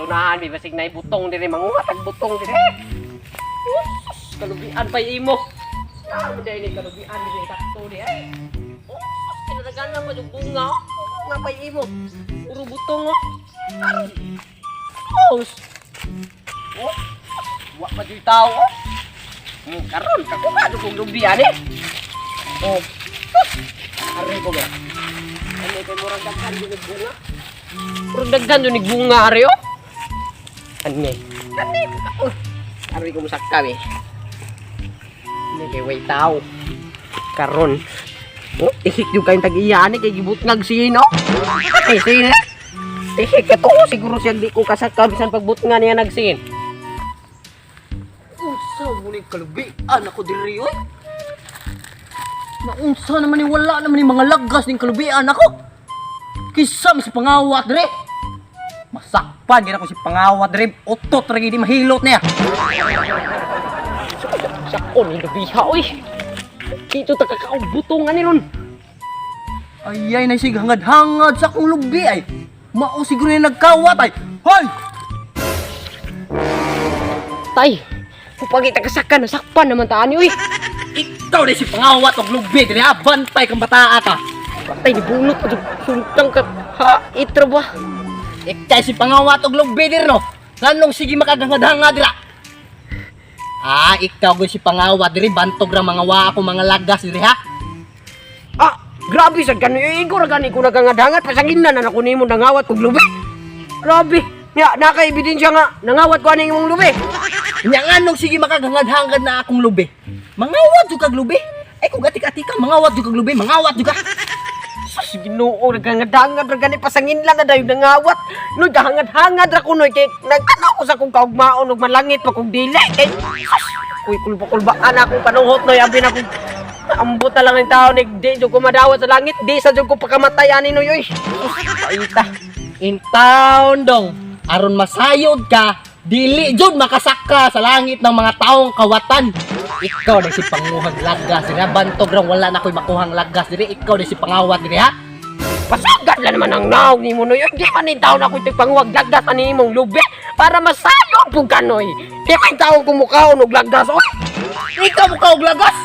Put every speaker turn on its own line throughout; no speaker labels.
Unahan, may basig na butong dire, manguha tag butong dire. Sus, kalubian pa imo. Ah, dahil ni kalubian dire sakto di ay. Oh, sus, kinadagan pa yung bunga. Oh. Bunga pa imo. Puro butong oh. Aron. Sus. Oh, wa pa jud tao oh. Karon kakuha jud kong lubian eh. Oh. Sus. Ari ko ba? Ano kay murag daghan jud og bunga? Murag daghan jud nig bunga ari oh. Ani. Ani oh. Ari ko musakka eh. Ani kay way tao. Karon. Oh, ihik yung kayong tag-iya ani kay gibutngag sino. Ay sino. Ihik ka to siguro siya di ko kasaka bisan pagbutnga niya nagsin.
Unsa mo ni kalubian ako diri oy? Naunsa naman ni wala naman ni mga lagas ning kalubian ako. Kisa si pangawat diri. Masakpan gid ako si pangawat diri. Utot ra gid mahilot niya.
Sakon ni lubiha oy. Dito ta kakaubutong ani ron.
Ay ay naisig hangad-hangad sa akong lubi ay. Mao siguro yung nagkawat ay. Hoy!
Tay, kupagita kasaka nasakpan naman ta ani oy.
Ikaw na si pangawat og lubi diri ha. Bantay kang bataa ka.
Patay ni bunot pa sumtang ka. Ha, itra ba?
Ikaw si pangawat og lubi diri no. Nganong sige makagangad-hangad dira? Ah, ikaw gyud si pangawat diri bantog ra mga wa ako mga lagas diri ha.
Ah, grabe sa gani igo ra gani ko nagangad-hangad pasangin na na ako nimo nangawat kog lubi. Grabe. Nya naka-ebidensya nga nangawat ko ani imong lubi.
Nya nganong sige makagangad-hangad na akong lubi? Mangawat jud kag lubi. Ay kung atik-atik ka, mangawat jud kag lubi, mangawat jud ka.
Sus, Ginoo, nagangad-hangad ra gani pasangin lang na dayon nangawat. No, gahangad-hangad ra ko noy kay nagtanaw ko sa kong kaugmaon ug malangit pa kog dili kay sus, kuy kulba-kulbaan akong panuhot noy abi na kong ambot na lang ang tao ni di jud ko madawat sa langit, di sa jud ko pakamatay ani noy oy. Sus, paita.
In town dong, aron masayod ka, dili jud makasaka sa langit ng mga taong kawatan. Ikaw na si panguhag lagas diri ha, bantog ra wala na ko'y makuhang lagas diri. Ikaw na si pangawat diri ha.
Pasagad lang naman ang naog ni mo noy. Di man ni taon ako ito'y panguwag lagdas ani imong lubi para masayod pug ka noy. Di man taon kumukaon og lagdas oy.
Ikaw mo kaog lagas.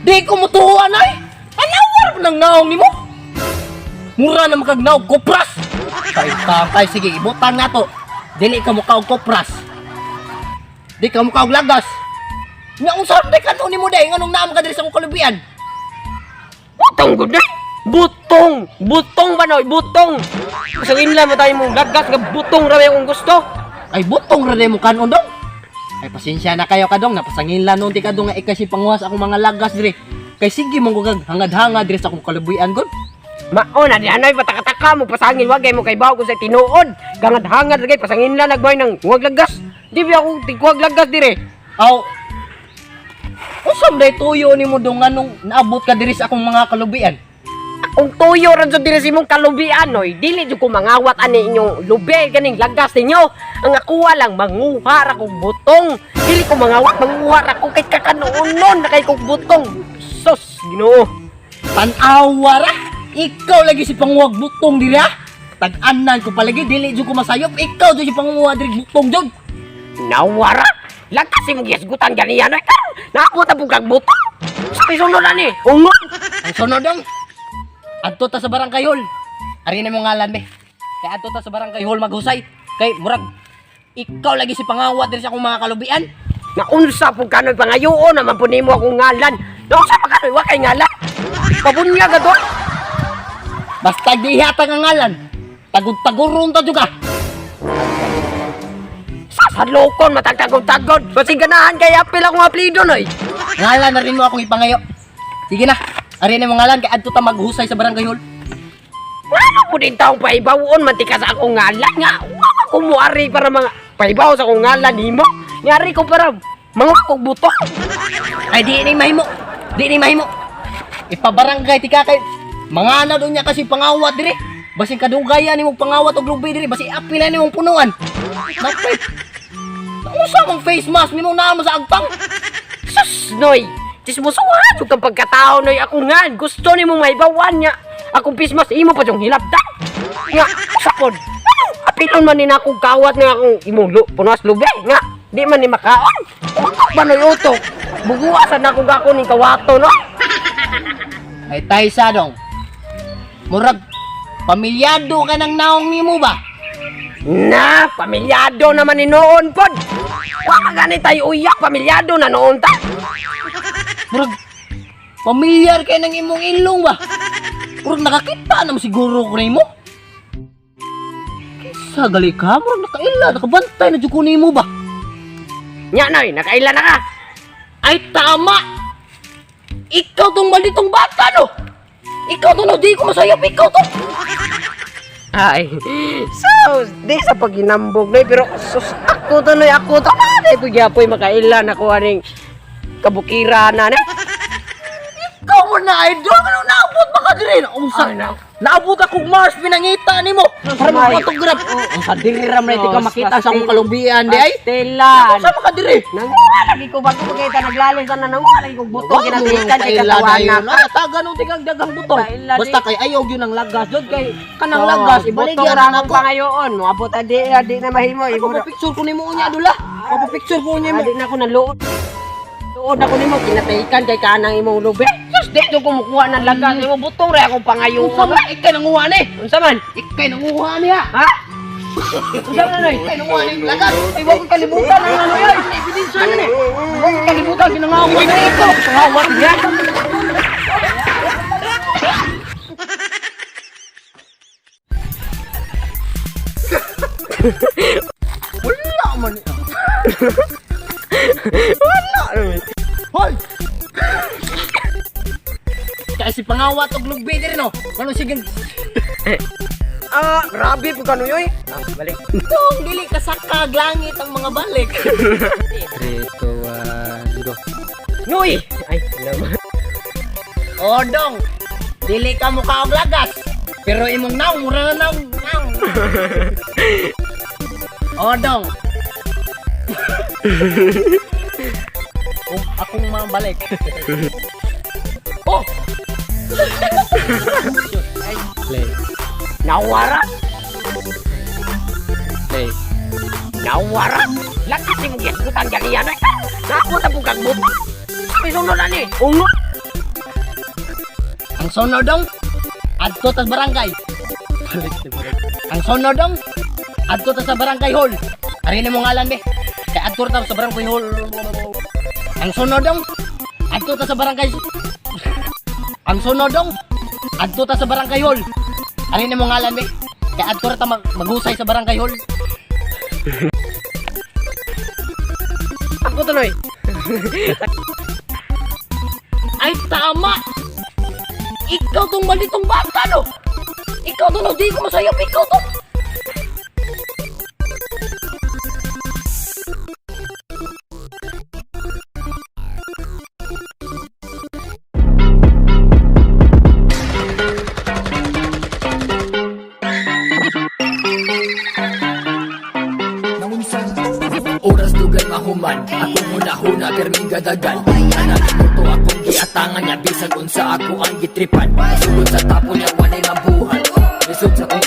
Di ko mutuan ay. Anawar mo ng naong nimo. Mura na makagnaog kopras. Kay tangkay sige ibutan nga to. Dili ka mo kaog kopras. Di ka mo kaog lagas. Nga unsa man ka nimo day nganong naam ka diri sa akong kalubian?
Butong gud eh. Butong! Butong ba noy? Butong! Sa inla mo tayo mong lagdas nga butong ra may akong gusto.
Ay butong ra mo kanon dong. Ay pasensya na kayo kadong napasangin lang noon ti kadong nga ikay si panguha sa akong mga lagas diri. Kay sige mong gugag hangad-hangad diri sa akong kalubian gud.
Mao na di anay patakataka mo pasangin wagay mo kay bawo kung sa tinuod. Gangad-hangad ra kay pasangin lang nagmay ng huwag laggas. Di ba ako tigwag laggas dire.
Aw. Unsa man day tuyo nimo dong nganong naabot ka diri sa akong mga kalubian?
Kung tuyo ra jud dire sa imong kalubian noy, dili jud ko mangawat ani inyong lubi ganing lagas ninyo. Ang akuha lang manguha ra kog butong. Dili ko mangawat, manguha ra ko kay kakanuonon na kay kog butong. Sus, Ginoo.
Tan-awa ra. Ikaw lagi si panguwag butong diri ha. Tag-anan ko palagi dili jud ko masayop. Ikaw jud si panguha diri butong jud.
Nawara! Lagas imong gisgutan ganiya noy. Naabot ang bugag butong. Sa sunod ani, ungon.
Ang sunod dong. Adto ta sa barangay hall. Ari na mo ngalan be. Kay adto ta sa barangay hall maghusay. Kay murag ikaw lagi si pangawat diri sa akong mga kalubian.
Naunsa pug kanoy pangayoon naman po nimo akong ngalan. Naunsa pa kanoy wa kay ngalan. Pabunya ka doon.
Basta di hatag ang ngalan. Tagud-taguron ta jud ka.
Sasalokon matagtagod-tagod. Basig ganahan kay apil akong aplido noy.
Ngalan na rin mo akong ipangayo. Sige na. Ari na mo ngalan kay adto ta maghusay sa barangay hall.
Ano po din taong paibawon man tika sa akong ngalan nga. Wa ko muari para mga paibaw sa akong ngalan nimo. Ngari ko para mga kog buto.
Ay di ni mahimo. Di ni mahimo. Ipabarangay ti ka kay mga na doon niya kasi pangawat dire. Basin kadugayan nimong pangawat og lubi dire, basin apil na nimong punuan. Napay. Unsa mong face mask nimo naa mo sa agpang?
Sus noy. Chismosuhan jud kang pagkatao noy ako nga gusto nimo maibawan nga. Akong pismas imo pa jung hilabdan. Nga sapod. Apilon man ni na akong kawat nga akong imong punas lubi nga. Di man ni makaon. Utok ba noy utok? Buguwasan na akong gako ning kawato no.
Ay tay sa dong. Murag pamilyado ka ng naong nimo ba?
Na, pamilyado naman ni noon pod. Wa gani tayo uyak, pamilyado na noon ta.
Murag pamilyar kay ng imong ilong ba? Murag nakakita naman siguro ko nimo. Kisa gali ka, murag nakaila, nakabantay na jud ko nimo ba?
Nya noy, nakaila na ka.
Ay tama! Ikaw tong malitong bata no! Ikaw to no, di ko masayop, ikaw to!
Ay, so, di sa paginambog noy, pero sus, ako to noy, ako to na. Di ko gyapoy makaila na ko aning kabukira na na.
Ikaw mo na idol, ano naabot ba ka diri? Unsa?
Ay, na.
Naabot akong Mars pinangita nimo. Para
Ay.
mag-photograph. Unsa diri ra man ka
Oh,
makita sa akong kalubian di ay?
Pastilan.
Unsa ba ka diri?
Nanguha lagi ko bago makita naglalis na nanguha lagi ko buto kinatikan kay katawan na.
Ay, taga nung tigang dagang butong.
Kaila di.
Basta kay ayaw gyud ang lagas jud kay kanang lagas
ibalik
ibaligya
ra
na
akong
nako.
pangayoon. Moabot adi adi na mahimo imo.
Picture ko nimo unya dula. Picture ko unya mo.
Adi na ko naluod. Luod ako nimo kinatikan kay kanang imong lubi. Sus, di ko kumukuha ng lagas imo butong ra akong pangayoon.
Unsa man ikay nanguha ni?
Unsa man?
Ikay nanguha niya.
Ha? Unsa man noy?
Ikay nanguha ni lagas.
Ay, wag ko kalimutan ang ano yan.
Ebidensya na ni.
Huwag ko kalimutan ginangawa na ito. Pangawat niya.
Wala man. Wala. Hoy. Kaya si pangawat og lugbi diri no. Ano sige
Ah, grabe po kanu yoy. Ah, balik.
Dong dili ka sakag langit ang mga balik.
3 2 1 go. Noy! Ay, naman.
O dong, dili ka mukha og lagas. Pero imong naong mura na naong naong. O dong. Kung akong mabalik. Oh!
Play. Nawara. Play. Nawara. Lakas imong gisgutan ganiya na. Nako ta pug kag buta. Sunod na ni. Ungo.
Ang sunod dong, adto tas barangay. Ang sunod dong, adto ta sa barangay hall. Ari mo ngalan be. Kay adto ta sa barangay hall. Ang sunod dong, adto ta sa barangay. Ang sunod dong, adto ta sa barangay hall. Ari mo ngalan be. Kay adto ta maghusay sa barangay hall.
Ako to noy.
Ay tama! Ikaw tong malitong bata no! Ikaw to no, di ko masayop, ikaw to!
Nangunsan oras dugay mahuman. Akong huna-huna perming gadagan. Anak to akong giatangan niya. Bisan unsa ako ang gitripan. Sulod sa tapo niya walay mabuhan. Lisod sa kong